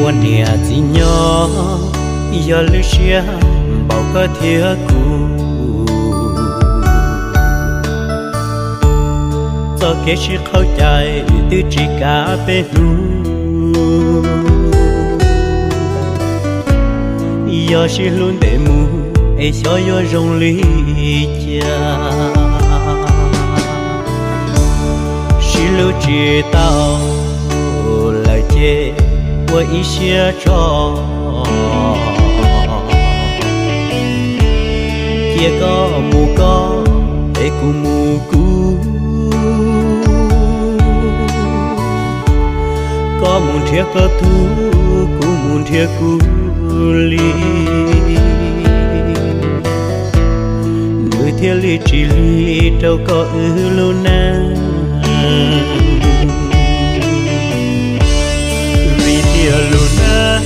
Ua niam txiv nyob yog lwm siab npaum koj thiab kuv. Txoj kev sib qhaub cai twb tsis kav peb hnub. Yog sib hlub ntev mus es xyov yuav zoo li cas. Sib hlub tsis tau lawm ces ua ib siab tso. Cia koj mus koj, es kuv mus kuv. Koj mus nrhiav koj tug, kuv mus nrhiav kuv li. Nws thiaj li tsis lig rau koj wb lub neej. Vim tias lub neej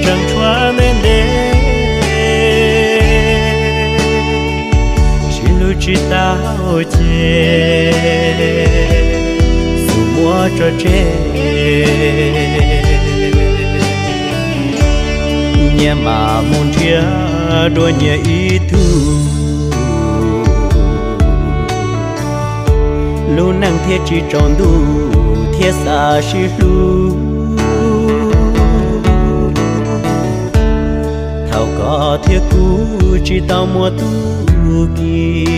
tseem tshuav ntev ntev, sib hlub tsis tau ces xub muab tso tseg. Nyias mam mus nrhiav dua nyias ib tug, lub neej thiaj tsis tsaus ntuj thiab xav sib hlub. Thaum koj thiab kuv tsis tau muaj tug kis,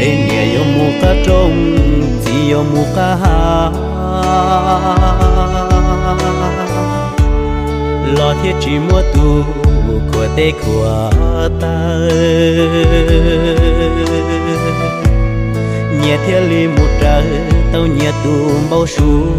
es niam yuav mus qab rooj, txiv yuav mus qab hav, los thiaj tsis muaj tus khuam teb khuam taw. Nyias thiaj li mus raws tau nyias tus npau suav.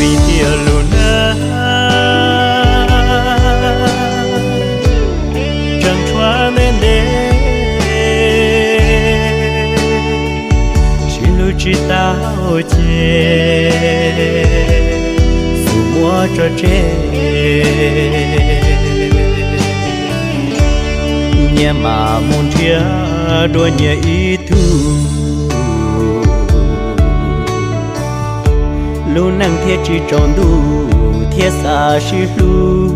Vim tias lub neej tseem tshuav ntev ntev, sib hlub tsis tau ces xub muab tso tseg. Nyias mam mus nrhiav dua nyias ib tug, lub neej thiaj tsis tsaus ntuj thiab xav sib hlub.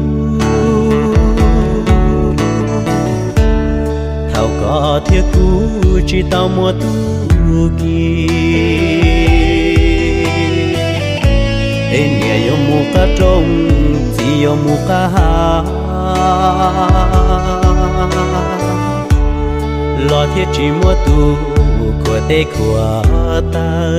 Thaum koj thiab kuv tsis tau muaj tug kis, es niam yuav mus qab rooj, txiv yuav mus qab hav, los thiaj tsis muaj tus khuam teb khuam taw.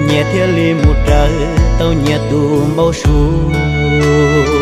Nyias thiaj li mus raws tau nyias tus npau suav.